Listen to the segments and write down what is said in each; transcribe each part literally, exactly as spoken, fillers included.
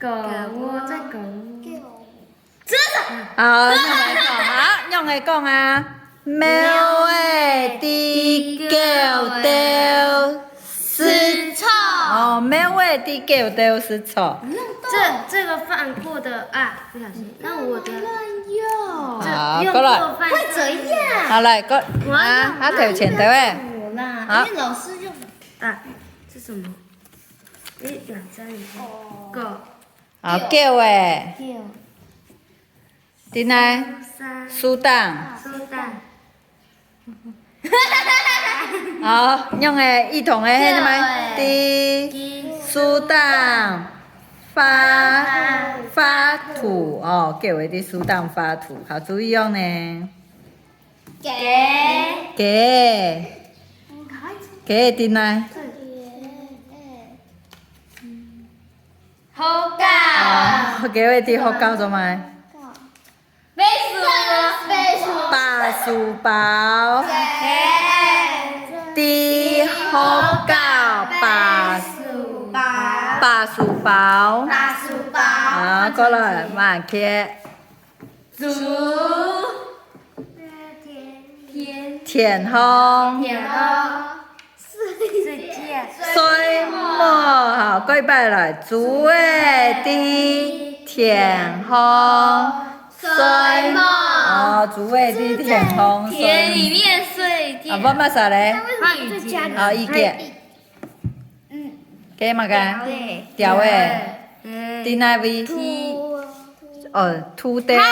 狗窝，在狗窝。这是什么？好，仰般講啊？仰般講啊？貓仔在狗竇食草。哦，貓仔在狗竇食草。这，这个放过的啊，不小心。那我的，好，过来。会怎样？好，来，过，我要啊，啊，头前，对不对？我啦，好。因为老师就，啊，这什么？诶，两张一个。狗。好，狗仔。狗。在哪？树顶。树顶。好，仰般？一同个，迄个咩？狗仔。在树顶画，画圖。哦，狗仔在树顶画圖。好，注意哦呢。 雞。雞。雞在哪？學校。哦，雞會在學校做麼个？背書。背書。揹書包。雞。在學校揹，揹書包。揹書包。揹書包。好，過來，慢去。 竹。田。田。田項。田項。睡覺。睡目，好，過一擺來。竹仔在田項睡目。哦，竹仔在田項睡。田裡面睡覺。啊，無麼儕咧？放雨傘。啊，雨傘。 嗯。該麼个？鳥仔。鳥仔。嗯。在哪位？兔。哦，土豆。啊，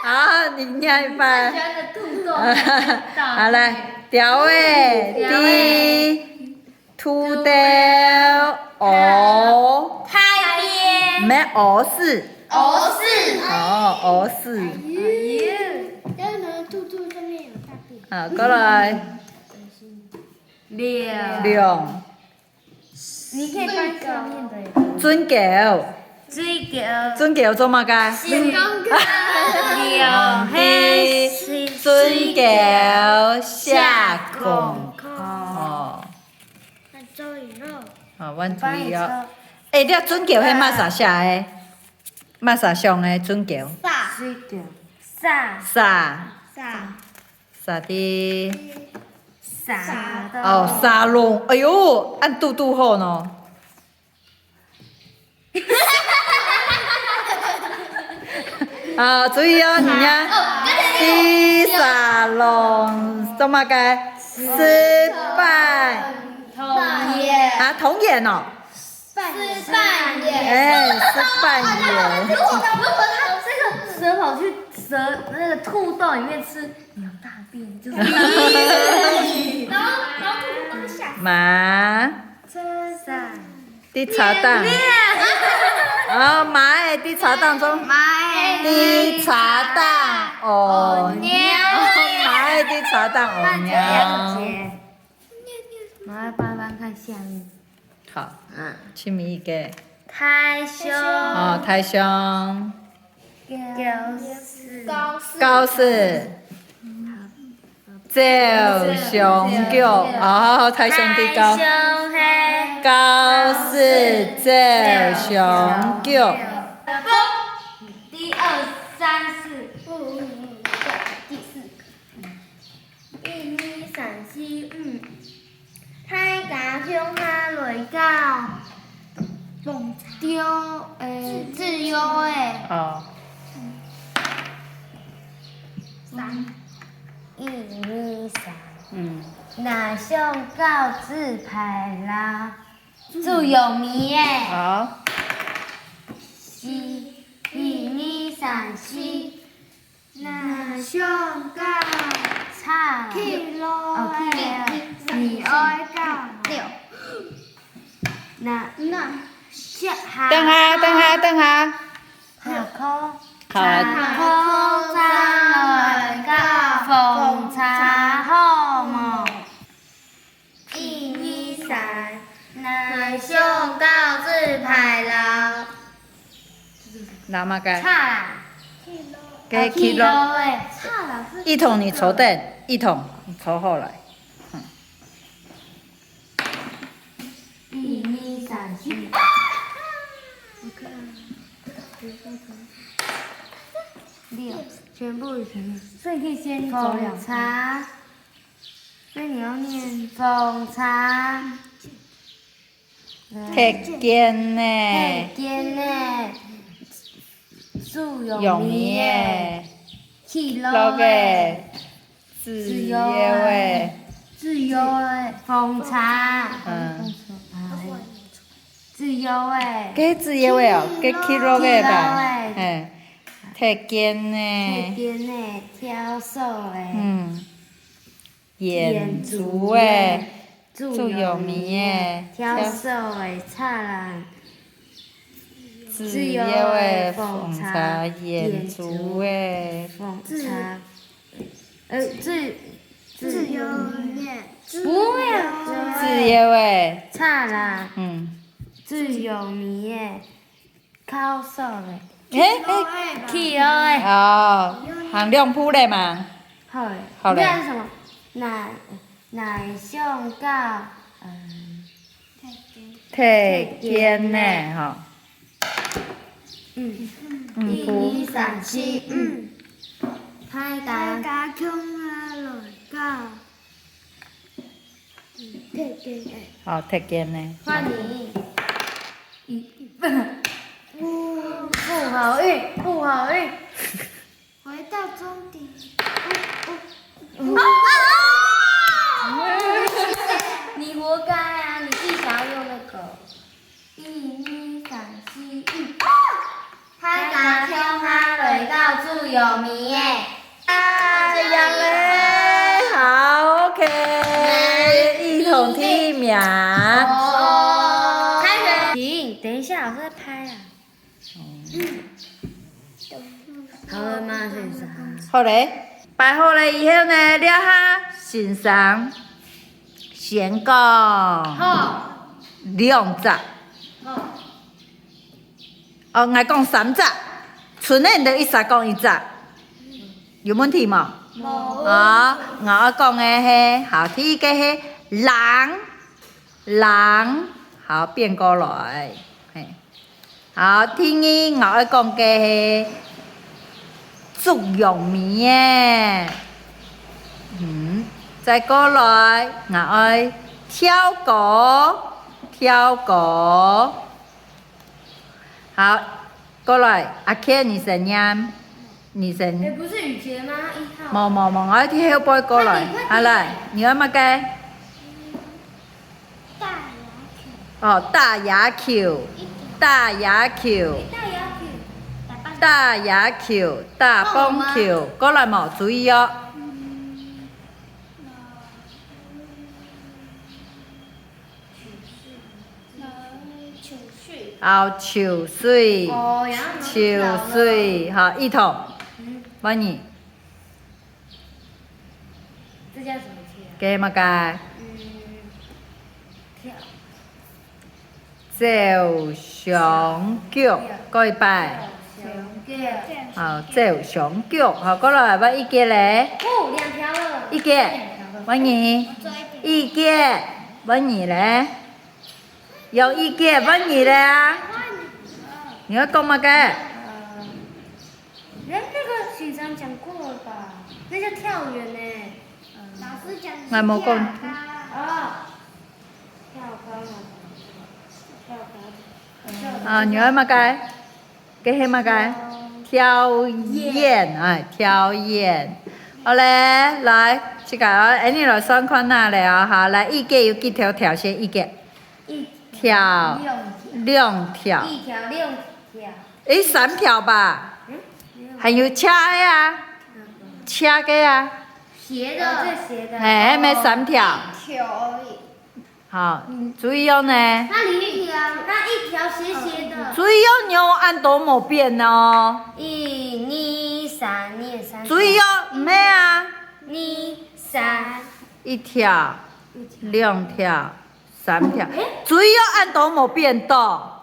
啊，你念一擺。最喜歡的兔豆。好，來，鳥仔，鳥仔。在土豆屙。排便。沒，屙屎。屙屎。哦，屙屎。哎呦，那兔兔上面有大便。好，過來。 龍。龍。你可以看上面的。準狗。準狗。準狗做麼个？寫功課。龍係準狗寫功課。哦。完作業咯。哦，完作業哦。誒，你準狗係麼儕寫个？麼儕想个準狗？沙。水狗。沙。沙。沙。 沙的。沙的。哦，沙龍。哎喲，恁堵堵好呢。啊，注意哦，你呀。哦，在沙龍做麼个？食粄。團圓。啊，團圓哦。 粄圓。哎，食粄圓。如果，如果他這個蛇跑去蛇，那個兔洞裡面吃鳥大便，就是。然後，然後兔兔都會嚇死。馬。車站。在車頂。哦，馬仔在車頂做。馬仔。在車頂屙尿。屙尿。馬仔在車頂屙尿。馬上翻翻看下面。 好，嗯。下面一個。大象。哦，大象。高斯。高斯。高斯。走相逐。哦，大象在高。大象係。高斯走相逐。一二三四。第四。 一、二、三、四、五。大家共下來搞蹦迪，誒，自由誒。好。三。一、二、三。嗯。若想搞紙牌啦，最有名誒。好。四。一、二、三、四。 若想搞車，去路哦，去路。你愛搞麼？六。那，那，下，等下，等下，等下。下課。好。下課正來搞風車好無？ 一、二、三，來相搞紙牌啦。拿麼个？叉啦。該去咯。啊，去咯欸。叉啦，是一筒，你坐等，一筒，你坐好來。嗯。一、二、三、四。六，全部是什么？所以可以先走两步。奉茶，所以你要念奉茶。 踢毽仔，踢毽仔，煮玉米仔，玉米仔，起箩仔，煮藥仔，煮藥仔，奉茶，嗯。煮藥仔，該煮藥仔哦，該起箩仔吧，起箩仔，嘿，踢毽仔，踢毽仔，挑索仔，嗯。 圓珠仔，煮玉米仔，挑索仔，炒卵，煮藥仔，奉茶，圓珠仔，奉茶，呃，煮，煮藥仔，不要，煮藥仔，炒卵，嗯，煮玉米仔。 考试咧。欸，欸，去哦欸。哦，行兩步咧嘛。好欸。好咧。你看是什麼？哪，哪想到，嗯，踢毽仔吼。嗯，嗯，一二三四五，大家，大家共下來搞。 踢毽仔。好，踢毽仔。換你。一，不好運，不好運。回到終點。你活該啊！你自己想要用那個。 一二三四五，大家共下來到煮玉米仔。啊，贏咧！好，OK，一同第一名。哦，開始。停，等一下，老師在拍啊。好了嗎，先生？好咧，擺好了以後呢，這下先生先講。好。兩隻。好。 哦，𠊎講三隻，賰个你兜一儕講一隻，有問題無？無。哦，𠊎愛講个係，好，第一個係人，人，好，變過來，嘿。好，第二，𠊎愛講个係煮玉米仔，嗯，再過來，𠊎愛挑歌，挑歌。 好，過來，阿Ken，你先念，你先。欸，不是雨潔嗎？一號。無，無，無，𠊎愛聽後背過來。快點，快點。好，來，你愛麼个？大野球。哦，大野球，一條。大野球。欸，大野球，打棒球。大野球，打棒球，好嗎？過來無？注意哦。嗯，呃，嗯。 哦，泅水。哦，然後呢？泅水，好，一同。嗯。換你。這叫什麼球啊？該麼个？嗯，跳。走相逐，過一擺。走相逐。好，走相逐，好，過來，換一個咧。哦，兩條了。一個，兩條了。換你。我做一點。一個，換你咧。 有意見，換你了啊！你愛講麼个？呃，那，那個先生講過了吧？那叫跳遠呢。呃，老師講的是，𠊎無講。跳高。哦，跳高嘛，跳高。啊，你愛麼个？ 該係麼个？跳遠，哎，跳遠。好咧，來，自家哦，恁呢來算看啊咧哦，好，來，意見有幾條條先，意見？一條、兩條。兩條。一條兩條。誒，三條吧？嗯，沒有。還有斜个啊，斜个啊。斜的。哦，這斜的。嘿，還無三條。一條而已。 好，嗯。注意哦呢。那你一條，那一條斜斜的。注意哦，你有恁多無變哦。一、二、三，你也三條。注意哦，毋係啊。二、三。一條，一條。兩條，三條。誒？注意哦，恁多無變到。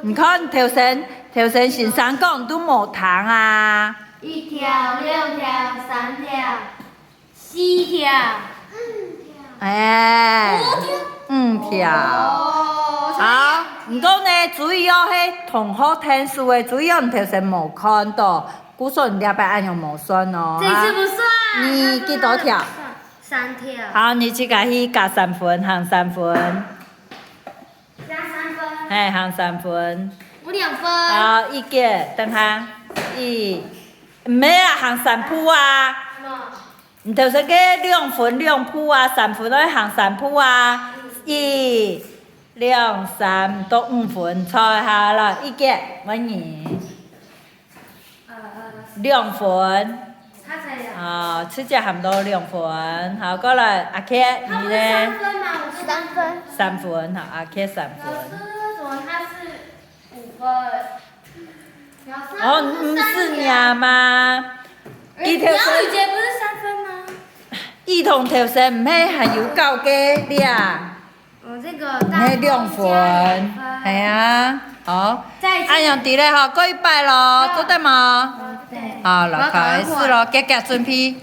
你看頭先，頭先先生講都無聽啊。一條、兩條、三條。 四條。哎，五條。哦，好，毋過呢，注意哦，係同學𢯭手个，注意哦，你頭先無看到，故所你這擺恁樣無算哦，哈。這次不算，你幾多條？三條。好，你自家去加三分，行三分。加三分。嘿，行三分。有兩分。好，一個，等下，一，毋係啊，行三步啊。什麼？ 你頭先个兩分兩步啊，三分愛行三步啊。一、兩、三到五分，坐下來，一個，換你。呃，兩分。他才兩。啊，直接喊到兩分。好，過來，阿K，你呢？他不是三分嗎？我是三分。三分，好，阿K三分。老師，為什麼他是五分？老師，哦，他不是三分？毋係爾嗎？欸，佢頭先，苗雨潔不是三分嗎？ 雨桐頭先毋係還有教過你啊？哦，這個大係兩分，加兩分。係啊，好。再一次。恁樣知咧吼，過一擺咯，好。做得無？好，對。好，來，我要趕快。開始咯，遽遽準備。